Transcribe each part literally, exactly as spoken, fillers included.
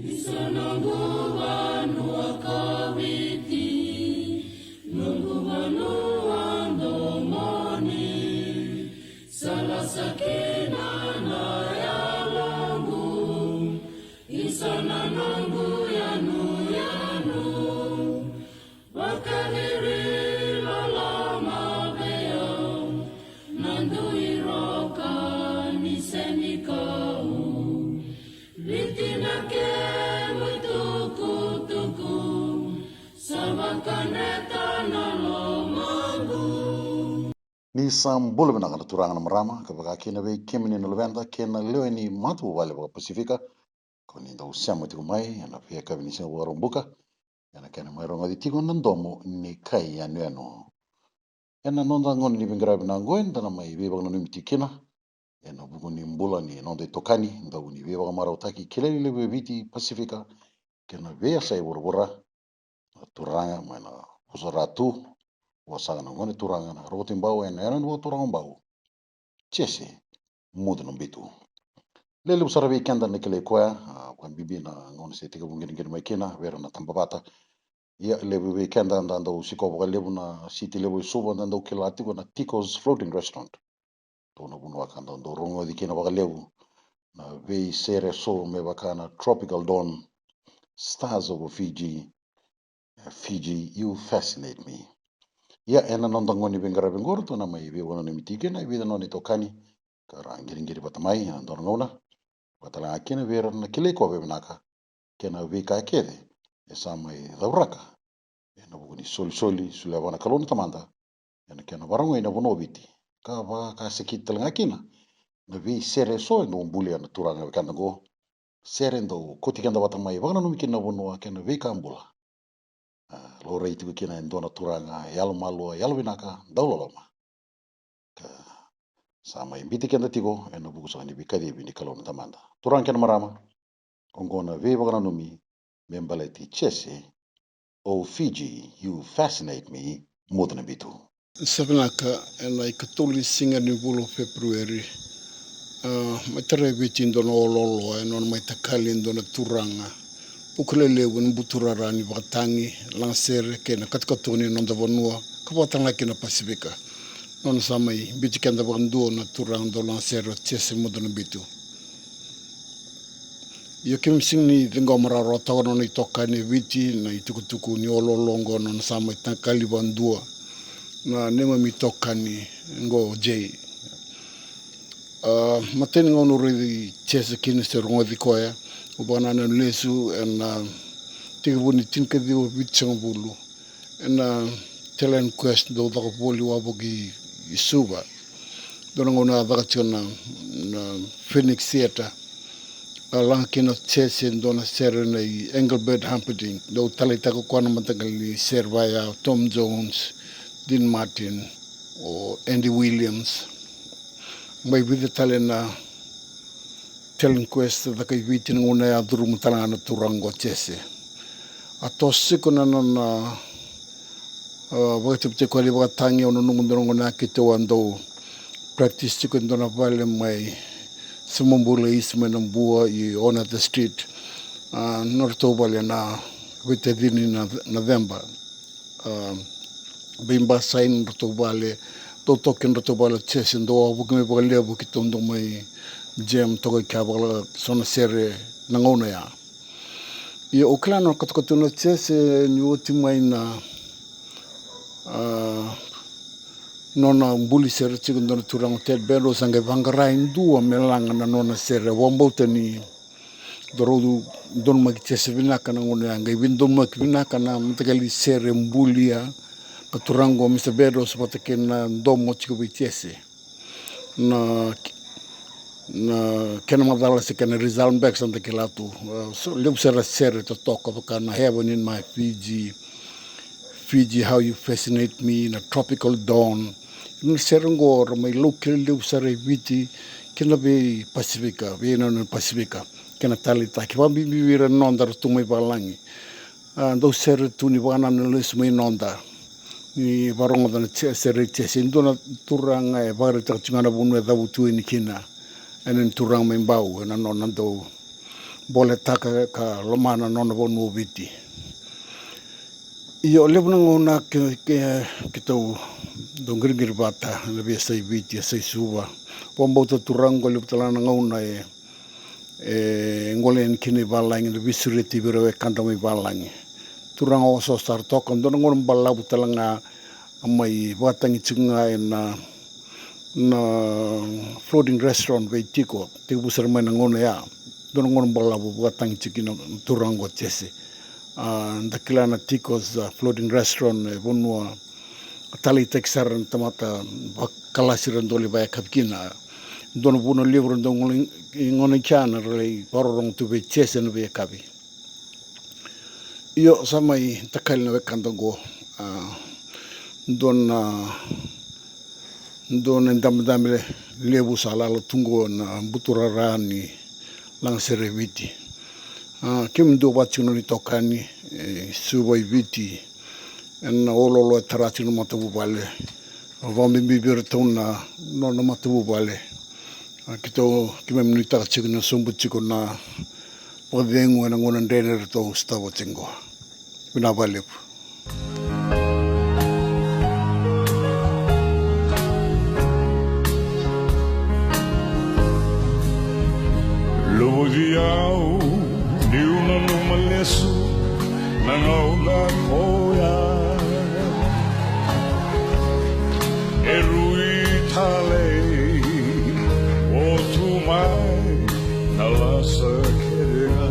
Isa noqu vanua ko Viti, noqu vanua domoni. Sa lasa kina na yaloqu, isa na noqu yanuyanu. Vakaciri loloma vei au na dui roka ni senikau. Viti na kemu itukutuku, sa vakadreta na lomaqu. Ni sa bula vinaka na turaga na marama, ka vaka kina vei kemuni na luveda kei na lewe ni matavuvale vakaPasifika, ko ni dau sema tiko mai ena veiyakavi ni siga Vakaraubuka, ena kena mai rogoci tiko na Domo ni Kai Yanuyanu. Ena noda gauna ni veiqaravi vinaka oqo, eda na mai veivakananumi tiko kina ena vuku ni bula ni noda itokani, dau ni veivakamarautaki kilai levu e Viti, Pasifika kei na veiyasai vuravura, na turaga mai na Kusa Ratu, vakasaqa na gone turaga na Roko Tui Bau ena yanuyanu vakaturaga o Bau, Jese Mutunabitu. Lelevu sara vei keda na kilai koya, a, vakabibi na gauna se tekivu qiriqiri mai kina vei ira na tabavata. Ia, levu vei keda da dau sikova vakalevu na siti levu e Suva, da dau kila tiko na Tico's Floating Restaurant. Dua na vanua ka da dau rogoci kina vakalevu na veisere eso me vaka na Tropical Dawn, Stars Over Fiji, e, Fiji, You Fascinate Me. Ia, ena noda gauna ni veiqaravi oqo, ratou na mai veivakananumi tiko kina e vica na nona itokani, ka ra qiriqiri vata mai ena dua na gauna, vata talega kina vei ira na kilai koya vakavinaka kei na veika kece e sa mai cauraka ena vuku ni solisoli solia vua na Kalou na Tamada ena kena vakarogoci na vanua o Viti, ka vakasakiti talega kina na veisere eso e dau bulia na turaga vei keda oqo. Sere e dau kauti keda vata mai vakananumi kina na vanua kei na veika bula. A, laurai tiko kina e dua na turaga yalomalua, yalovinaka, dauloloma, ka sa mai biuti keda tiko ena vuku saka ni veikacivi ni Kalou na Tamada. Turaga kei na marama, oqo na veivakananumi me baleti Jese, Oh Fiji, You Fascinate Me, Mutunabitu. Sa vinaka, ena ikatolu ni siga ni vula o Feperueri, a, mai tarai Viti e dua na oloolo, e nona mai takali e dua na turaga. Ukulelevu ena buturara ni vakatagi, lagasere kei na katukatu ni noda vanua, ka vakatalega kina Pasifika. Nona sa mai biuti keda vakadua na turaga dau lagasere o Jese Mutunabitu. Io, keimami sega ni ciqoma rawarawa toka na nona itokani e Viti, na itukutuku ni oloolo oqo, nona sa mai takali vakadua na neimami itokani oqo, Jay. A, matai ni gauna au raici Jese kina se rogoci koya, au vakanananu lesu ena, a, tekivu ni tinikaciwa vitusagavulu, ena Talent Quest, dau caka voli wavoki i Suva. Dua na gauna a caka tiko na, na Phoenix Theatre. A laga kina o Jese e dua na sere nei Engelbert Humperdinck, dau taleitaka o koya na mataqali sere vaya o Tom Jones, Dean Martin, o Andy Williams. Mai vica tale na Talent Quest, caka i Viti na gauna ya, curuma talega na turaga o Jese. A toso tiko na nona, a, vakaitavitaki koya ni vakatagi, au nanuma dua na gauna ya keitou a dau practice tiko e dua na vale mai Samabula East, mai Nabua, i Onata Street. A, nodratou vale na veitacini na, na ceba. A, veibasai nodratou vale, dau toka nodratou vale o Jese, dau wavoki mai vakalevu, keitou dau mai jam toka i kea, vakalako so na sere na gauna ya. Ia au kila na katukatu na Jese ni oti mai na, a, nona buli sere tiko e dua na turaga o Ted Beddoes, a qai vaqara e dua me laga na nona sere. Au vakabauta ni daru donumaki Jese vinaka na gauna ya, qai veidonumaki vinaka na mataqali sere bulia na turaga o Mister Beddoes vata kei na domo tiko vei Jese. Na, na kena macala se kena result beka sa da kila tu. A, so levu sara na sere totoka vaka na Heaven in My Fiji, Fiji, How You Fascinate Me, na Tropical Dawn. Na sere oqo ra mai lau kilai levu sara e Viti kei na vei Pasifika, veiyanuyanu Pasifika, kei na taleitaki vakabibi vei ira na noda ra tu mai valagi. A, dau sere tu ni vakanananu lesu mai noda ni vakarogoca na Je-, sere i Jese. E dua na turaga e vakaraitaka tiko ga na vanua e cavutu yani kina, ena ni turaga mai Bau, ena nona dau boletaka ka lomana na nona vanua o Viti. Io, levu na gauna ke, ke, keitou dau qiriqiri vata na veiyasai Viti, yasai Suva. Vakabauta turaga qo levu tale ga na gauna e, e gole yani kina i valagi, na veisureti vei ira wekada mai valagi. Turaga osooso sara toka, dua na gauna balavu tale ga a mai vakatagi tiko ga ena, na floating restaurant vei Tiko, tekivu sara mai na gauna ya. Dua na gauna balavu vakatagi tiko kina na turaga qo Jese. A, da kila na Tiko's, a, floating restaurant e vanua a taleitaki sara na tamata vakalasi ra dau lai vakayakavi kina. Dua na vuna levu ra dau gole, gole kina ra lai vakarorogo tu vei Jese na veiyakavi. Io, sa mai takali na wekada qo, a, dua na, dua na dabedabe le-, levu sa lala tu qo na buturara ni lagasere e Viti. A, kemudou vata tiko na nona itokani, e, Suva i Viti, ena oloolo e tara tiko na matavuvale. Vakabibi vei iratou na nona matavuvale. A, keitou, keimami nuitaka tiko ni sobu tiko na vakacegu ena gauna dredre eratou sotava tiko qo. Vinaka vakalevu. Lovoci au niu nanuma lesu na gauna koya. E rui talei o tu mai na lasa kece ga.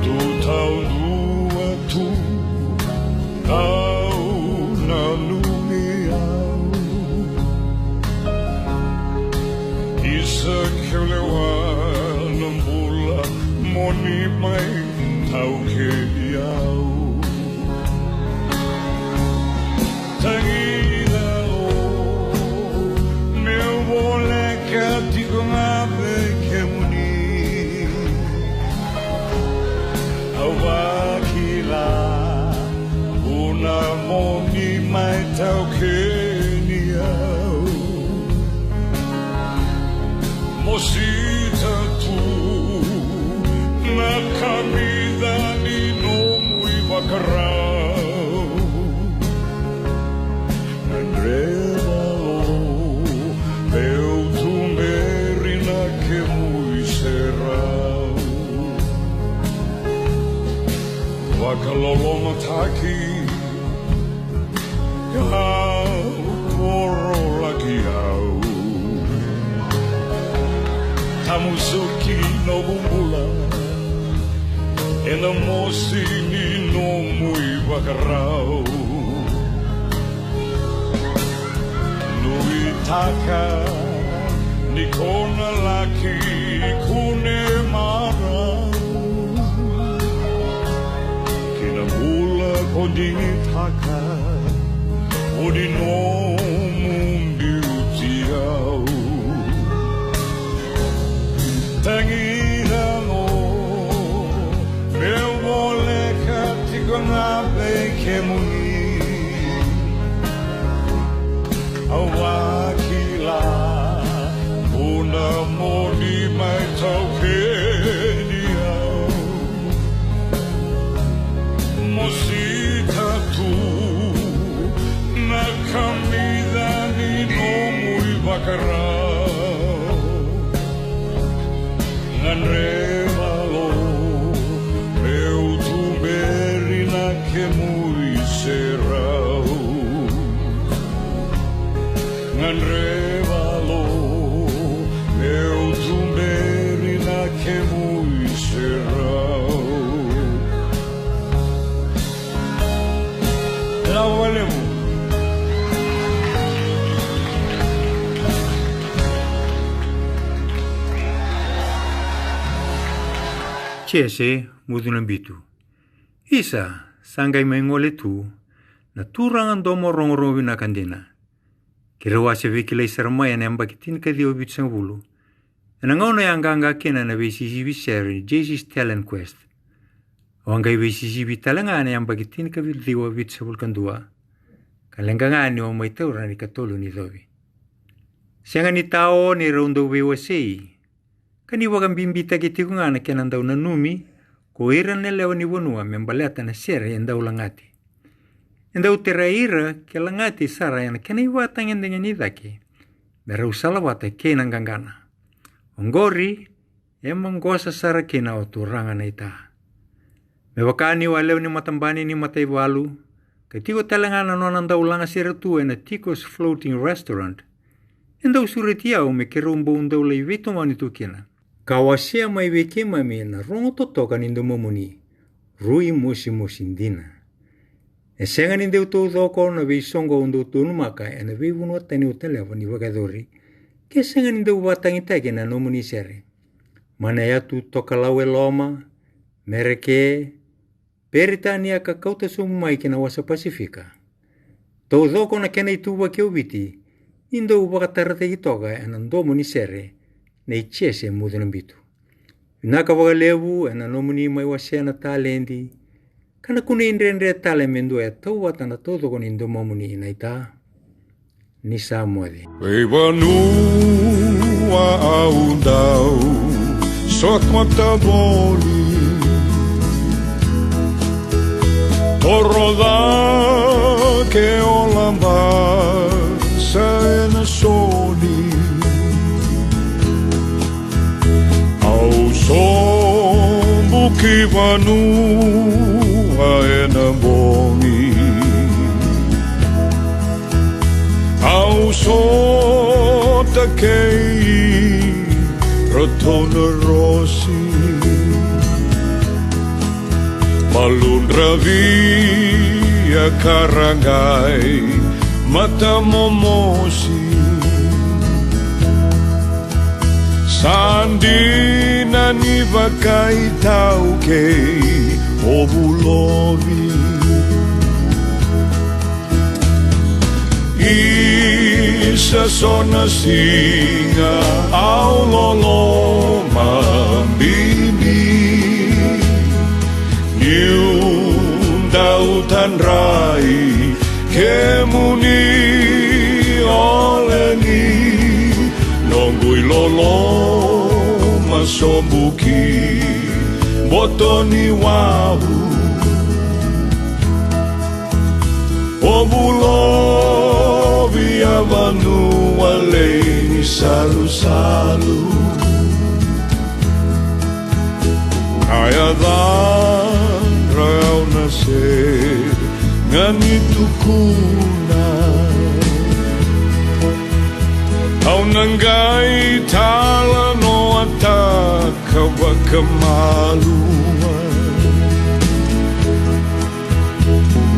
Tu taudua tu au nanumi au. Isa keu lewa na bula mo ni mai taukei au. Tagicalo meu voleka tiko ga vei kemuni. Au vakila vuna mo ni mai taukeni au. Mosita tu na kamica ni nomu ivakarau. Gadreva lo meu tuberi na kemu iserau. Vakalolomataki au, korolaki au. Tamusuki noqu bula ena mosi ni nomu ivakarau. Nuitaka ni ko na laki kune marau ki na bula ko digitaka. Mo ni nomu biuti au. Tagicalo meu voleka tiko ga vei kemuni. Au vakila vuna mo ni mai taukeni au. Mosita tu na kamica ni nomu ivakarau. Gadreva lo meu tuberi na kemu iserau. Gadreva lo meu tuberi na kemu iserau. Vinaka vakalevu. Jese Mucunabitu. Isa, sa qai mai gole tu na turaga domo rogorogo vinaka dina. Keirau a se veikilai sara mai ena yabaki tinikaciwa vitusagavulu, ena gauna e a qaqa kina na veisisivi sere ni Jesse's Talent Quest. Au a qai veisisivi tale ga ena yabaki tinikaciwa vitusagavulu ka dua, ka leqa ga niu a mai taura na ikatolu ni icovi. Sega ni tao ni rau dau veiwasei, ka ni vakabibitaki tiko ga na kena dau nanumi ko ira na lewe ni vanua me baleta na sere e dau lagati. E dau terai ira ke lagati sara ena kena ivakatagedegede ni cake, me rau salavata kei na qaqana. Oqori e maqosa sara kina o turaga na ita. Me vaka ni walewa ni matabani ni mataivalu, ka tiko tale ga na nona dau laga sere tu ena Tiko's Floating Restaurant, e dau sureti au me keirau bau dau lai veitomani tu kina. Ka wasea mai vei keimami na rogo totoka ni domomuni, rui mosimosi dina. E sega ni deu taucoko na veisoqo au dau donumaka ena veivanua tani au taleva ni vakayacori, ke sega ni dau vakatagitaki na nomuni sere. Mai na yatu tokalau e loma, Mereke, Peritania ka kauta sobu mai ki na wasa Pasifika. Taucoko na kena ituvaki o Viti, ni dau vakatarataki toka ena domo ni sere nei Jese Mucunabitu. Vinaka vakalevu ena nomuni mai wasea na taledi, ka na kunei dredre tale me dua e tauvata na taucoko ni domomuni na ita. Ni sa moce. Veivanua au dau sokota voli, toro cake o labasa ena soli. Au sobu ki vanua ena bogi. Au sota kei ratou na rosi. Maludra via karagai matamomosi. Sa dina ni vakaitaukei o vulovi. Isa so na siga au loloma bibi. Niu dau tadrai kemuni, Oleni, noqu iloloma sobu ki boto ni wavu. O vulovi a vanua lei ni salusalu. A yacadra au na sega ni tukuna. Au na qai talanoataka vakamalua.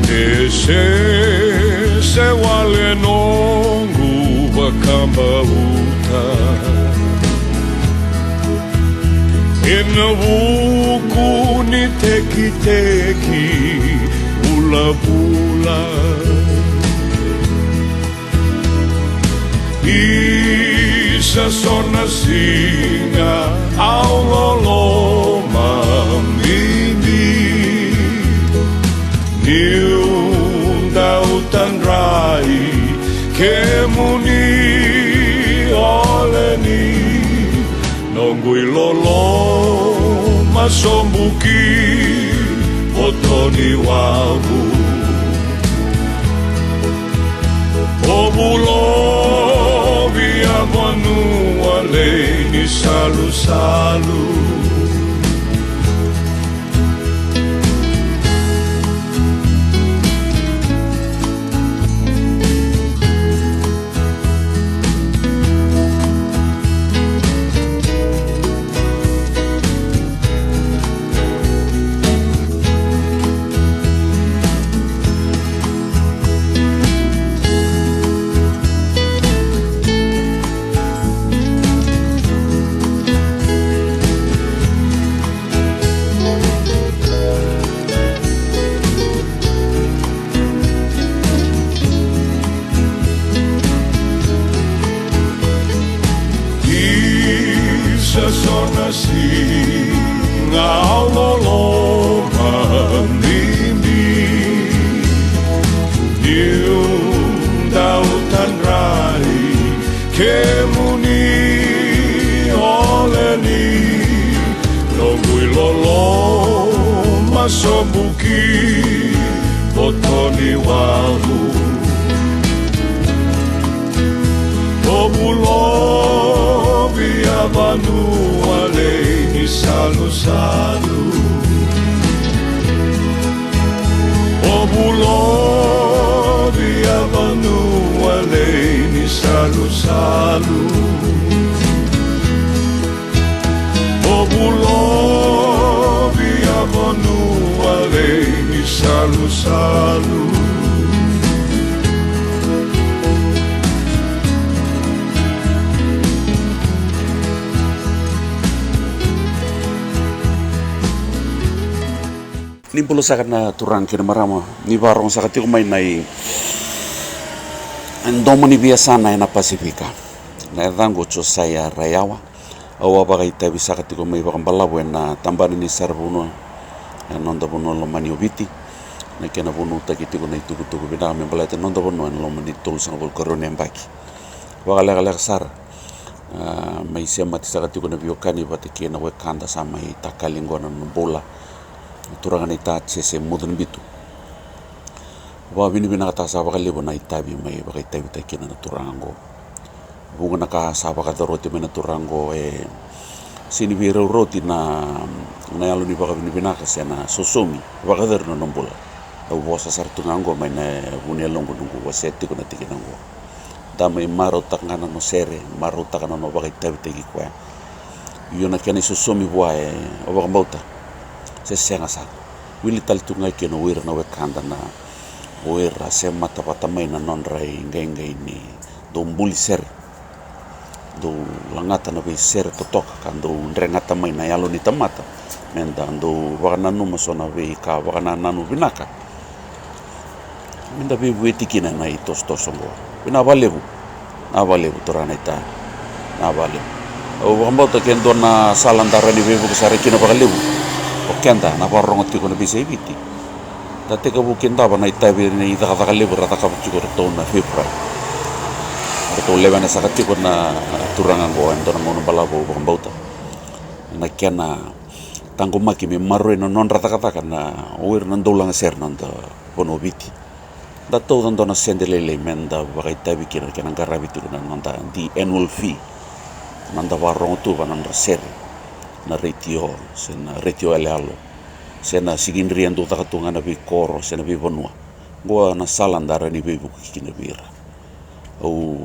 E sese wale noqu vakabauta ena vuku ni tekiteki vulavula. Isa so na siga au loloma bibi. Niu dau tadrai kemuni, Oleni, noqu iloloma sobu ki boto ni wavu. O vulovi a vanua lei ni salusalu. Isa so na siga au loloma bibi. Niu dau tadrai Kemuni o Leni, noqu iloloma sobu ki koto ni wavu. O vulovi a vanua lei ni salusalu. O vulovi a vanua lei ni salusalu. O vulovi a vanua lei ni salusalu. Ni bula saka na turaga kei na marama, ni vakarorogo saka tiko mai na i, e, domo ni veiyasana ena Pasifika. Na yacaqu o Josaia Raiyawa. Au a vakaitavi saka tiko mai vakabalavu ena tabana ni saravanua ena noda vanua lomani o Viti, na kena vunautaki tiko na itukutuku vinaka me baleta na noda vanua ena loma ni tolusagavulu karua na yabaki. Vakalekaleka sara, a, mai semati saka tiko na veiwekani vata kei na wekada sa mai takali qo na nona bula, na turaga naita Jese Mucunabitu. Vakavinavinakataka saka vakalevu na itavi mai vakaitavitaki kina na turaga qo. Vuqa na ka sa vakacoroti mai na turaga qo, e sega ni veiraurauti na, na yalo ni vakavinavinaka se na sosomi vakayacori na nona bula. Au vosa sara tu ga qo mai na vu ni yaloqu noqu wasea tiko na tikina qo. Da mai marautaka ga na nona sere, marautaka na nona vakaitavitaki koya. Io, na kena isosomi vua, e, o vakabauta se sega sara. Wili tale tu ga kina o ira na wekada na, o ira semata vata mai na nodra iqaiqai ni dau buli sere, dau lagata na veisere totoka ka dau dregata mai na yalo ni tamata me da dau vakananuma so na veika vakanananu vinaka me da veivueti kina ena itosotoso oqo. Vinaka vakalevu. Vinaka vakalevu turaga naita. Vinaka vakalevu. Au vakabauta ke dua na sala da rawa ni veivuke sara kina vakalevu o keda na vakarorogo tiko na veiyasai Viti. Da tekivu kidava na itavi ni cakacaka levu ra cakava tiko ratou na February. Ratou lewena saka tiko na turaga oqo ena dua na gauna balavu, au vakabauta, na kena taqomaki me maroroi na nodra cakacaka na o ira na dau laga sere na noda vanua o Viti. Da tauca dua na sede lailai me da vakaitavi kina na kena qaravi tiko na noda, the annual fee, na noda vakarorogo tu vua na nodra sere na retio se na retio yaloyalo se na sikidri e dau caka tu ga na veikoro se na veivanua. Oqo na sala da rawa ni veivuke kina vei ira. Au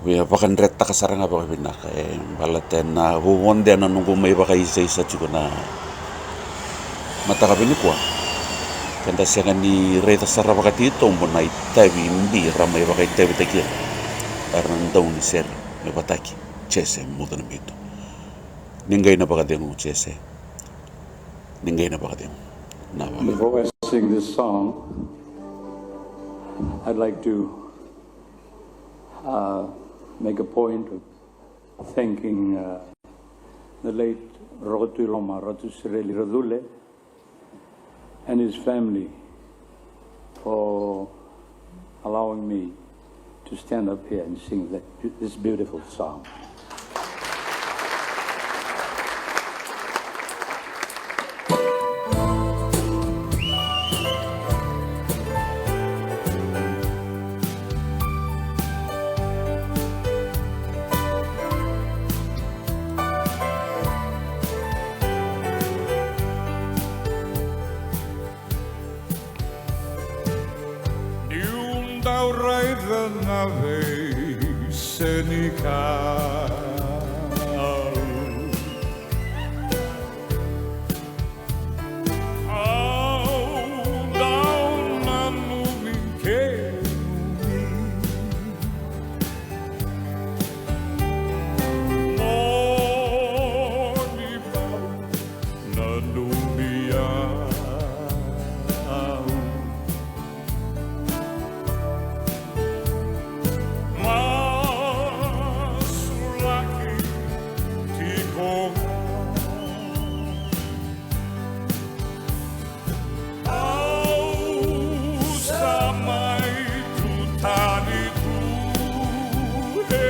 via vakadretaka sara ga vakavinaka, e, baleta ena vovodea na noqu mai vakaisaisa tiko na mataka vinikua. Keda sega ni raica sara vakatitobu na itavi bi ra mai vakaitavitaki ira, era na dau ni sere me vataki Jese Mucunabitu. Ni qai na vakacegu Jese. Ni qai na vakacegu. Na vakacegu. Before I sing this song, I'd like to uh, make a point of thanking uh, the late Rokotuiloma Ratu Sireli Racule and his family for allowing me to stand up here and sing that, this beautiful song. Niu dau raica na veisenikau, au dau nanumi kemuni. Moni vau nanumi au. Masulaki tiko ga. Au sa mai tu tani tu e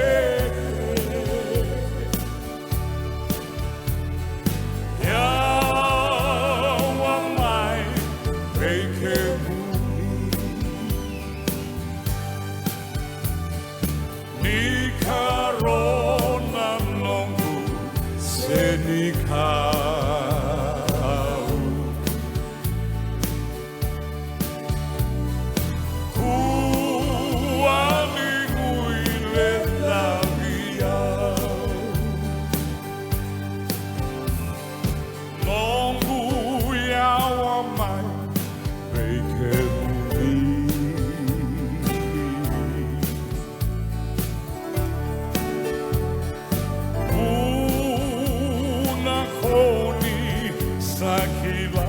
Senikau. Kua ni guilecavi au. Noqu yawa mai vei kemuni. Vuna ko ni sa kila.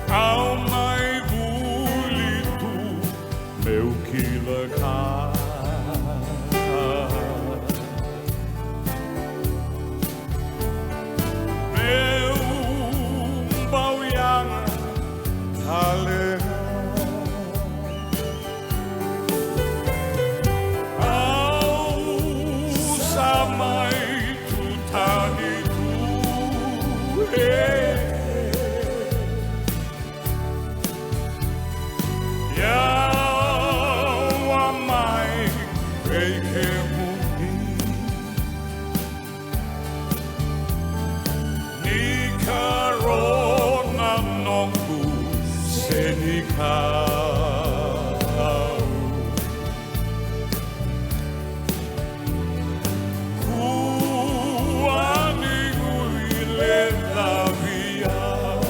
Au mai vuli tu meu kila ka. Meu bau yaga tale ga. Au sa mai tu tani tu e. Yawa mai vei kemuni. Ni karona noqu senikau. Kua ni guilecavi au.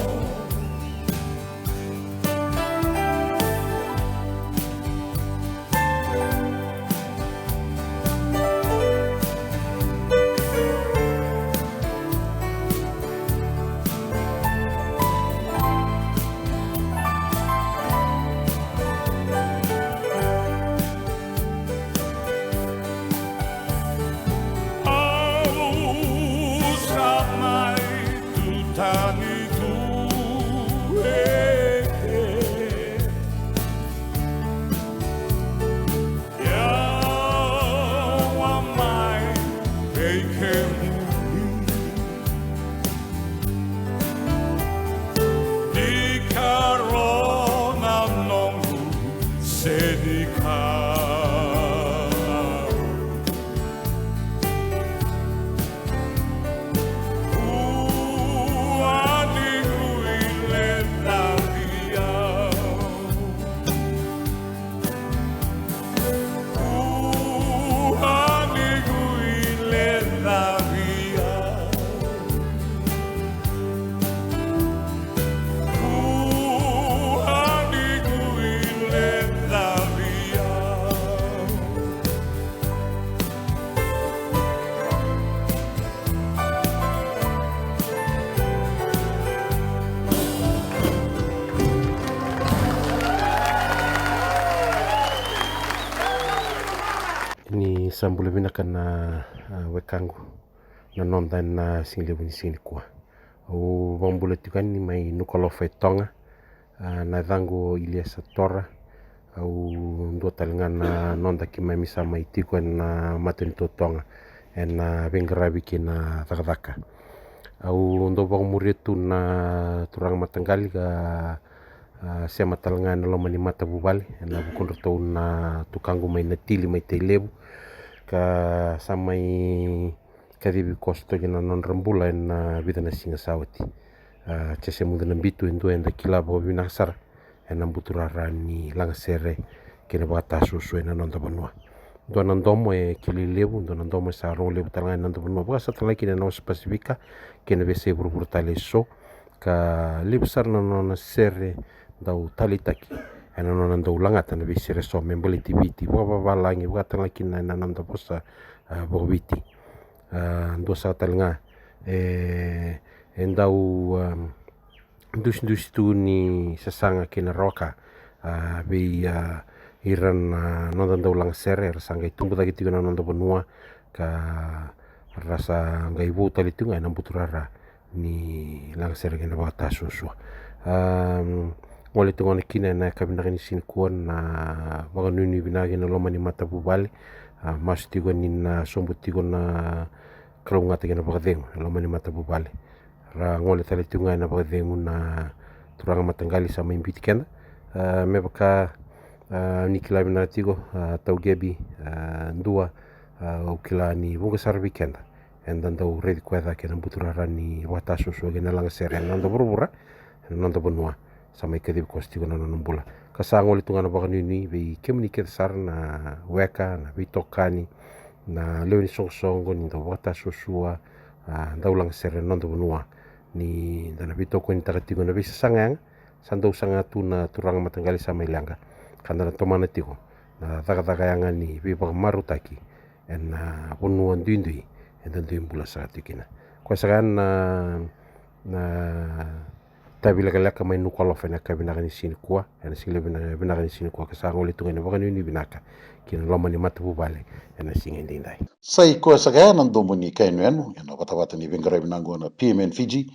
Au sa mai tu tani tu e. Yawa mai vei kemuni. Ni karona noqu senikau. Kua ni guilecavi au. Kua ni guilecavi au. Kua ni guilecavi au. Ni sa bula vinaka na, a, wekaqu, na noda ena, a, siga levu ni siga nikua. Au vakabula tiko yani mai Nuku'alofa e Toga. A, na yacaqu o Iliesa Tora. Au dua tale ga na noda keimami sa mai tiko ena matanitu o Toga ena veiqaravi kei na cakacaka. Au dau vakamuria tu na turaga mataqali ka, a, sema tale ga ena loma ni matavuvale ena vukudratou na tukaqu mai Natili mai Tailevu, ka sa mai kacivi koso toka na nodra bula ena vica na siga sa oti. A, Jese Mucungabitu e dua eda kila vakavinaka sara ena buturara ni lagasere kei na vakatasuasua ena noda vanua. Dua na domo e kilai levu, dua na domo e sa rogo levu tale ga ena noda vanua, vaka sara tale ga kina ena wasa Pasifika kei na veiyasai vuravura tale eso. Ka levu sara na nona sere dau taleitaki ena nona dau lagata na veisere eso me baleti Viti vakavavalagi, vaka tale ga kina ena noda vosa, a, vakaViti. A, dua sara tale ga e, e dau, a, dusidusi tu ni sasaga kei na rawaka, a, vei, a, ira na noda dau lagasere era sa qai tubu cake tiko ena noda vanua, ka ra sa qai vou tale tiko ga ena buturara ni lagasere kei na vakatasuasua. A, gole tiko gona kina ena yakavi vinaka ni siga nikua na vakanuinui vinaka kei na loma ni matavuvale. A, masu tiko ni na sobu tiko na kalougata kei na vakacegu ena loma ni matavuvale. Ra gole tale tiko ga ena vakacegu na turaga mataqali sa mai biuti keda. A, me vaka, a, ni kila vinaka tiko, a, tauqebi, a, dua, A, au kila ni vuqa sara vei keda eda dau raici koya cake na buturara ni vakatasuasua kei na lagasere ena noda vuravura, ena noda vanua. Sa mai kacivi koso tiko na nona bula. Ka sa gole tu ga na vakanuinui vei kemuni kece sara na weka, na veitokani, na lewe ni soqosoqo ni dau vakatasuasua, a, dau lagasere ena noda vanua, ni da na veitokonitaka tiko na veisasaga yaga sa dau saga tu na turaga mataqali sa mai leqa, ka da na tomana tiko na cakacaka yaga ni veivakamarautaki ena vanua duidui eda dui bula saka tiko kina. Koya saka na, na tavi lekaleka mai Nukualofa ena yakavi vinaka ni siga nikua, ena siga levu vinaka, vinaka ni siga nikua, ka sa gole tu ga ena vakanuinui vinaka ki na loma ni matavuvale ena siga edaidai. Sa i koya saka ya na domo ni kai yanuyanu ena vatavata ni veiqaravi vinaka oqo na P M N Fiji,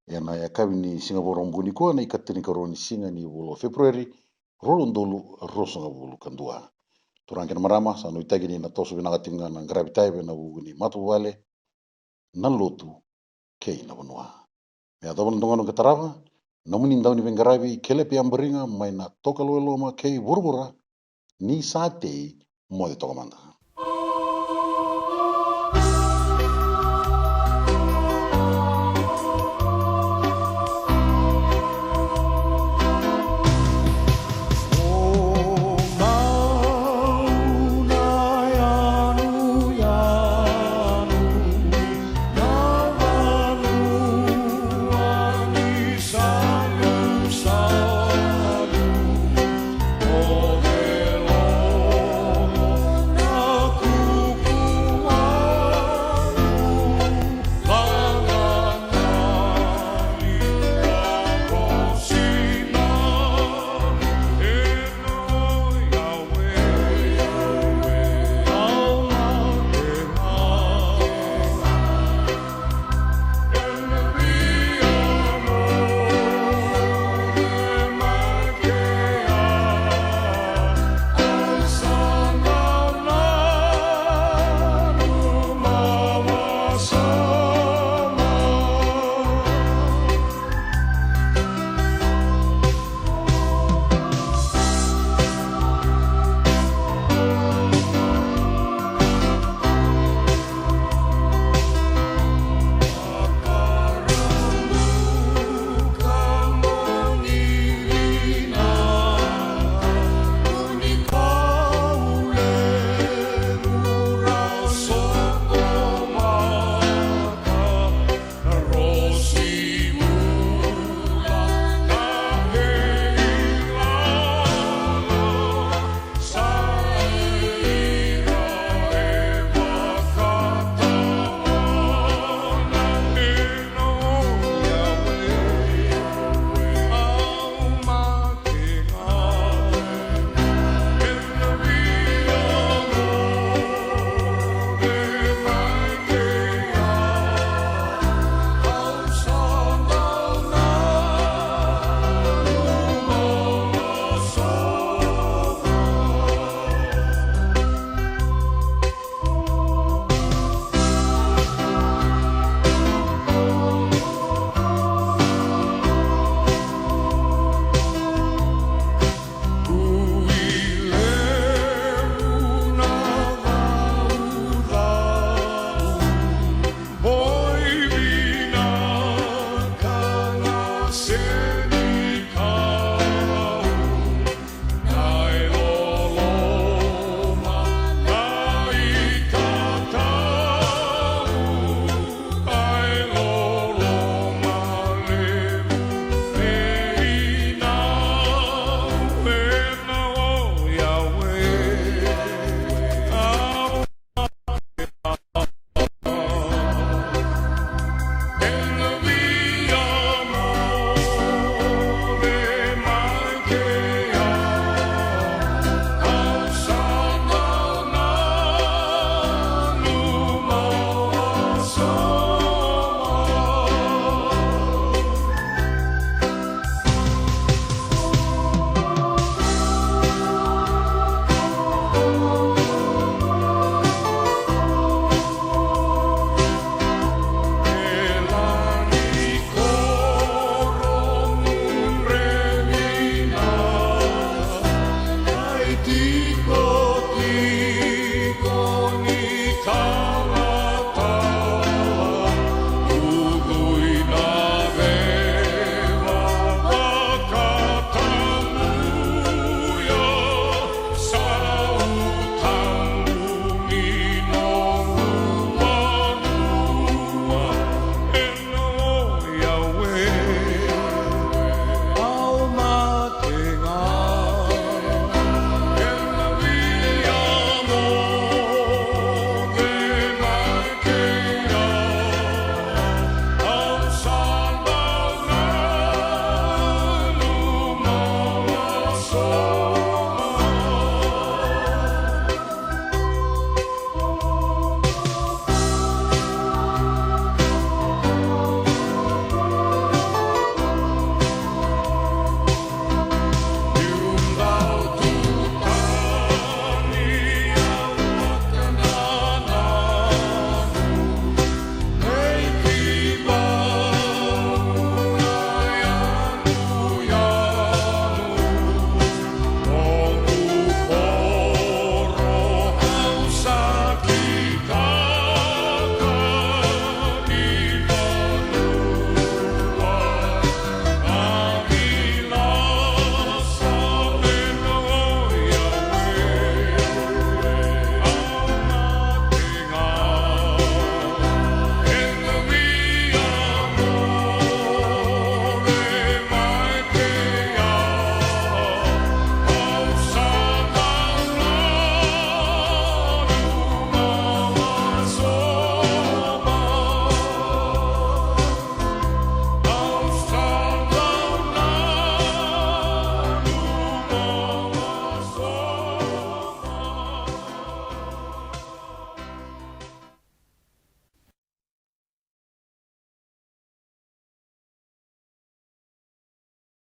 ena yakavi ni siga Vakaraubuka nikua, na ikatinikarua ni siga ni vula o February, rua na udolu ruasagavulu ka dua. Turaga kei na marama, sa nuitaki ni na toso vinaka tiko ga na qaravi tavi ena vuku ni matavuvale, na lotu kei na vanua. Me yacova na dua ga na noqu tarava, nomuni dau ni veiqaravi, Kelepi Abariga mai na Tokalau e Loma kei vuravura, ni sa tei, moce toka mada.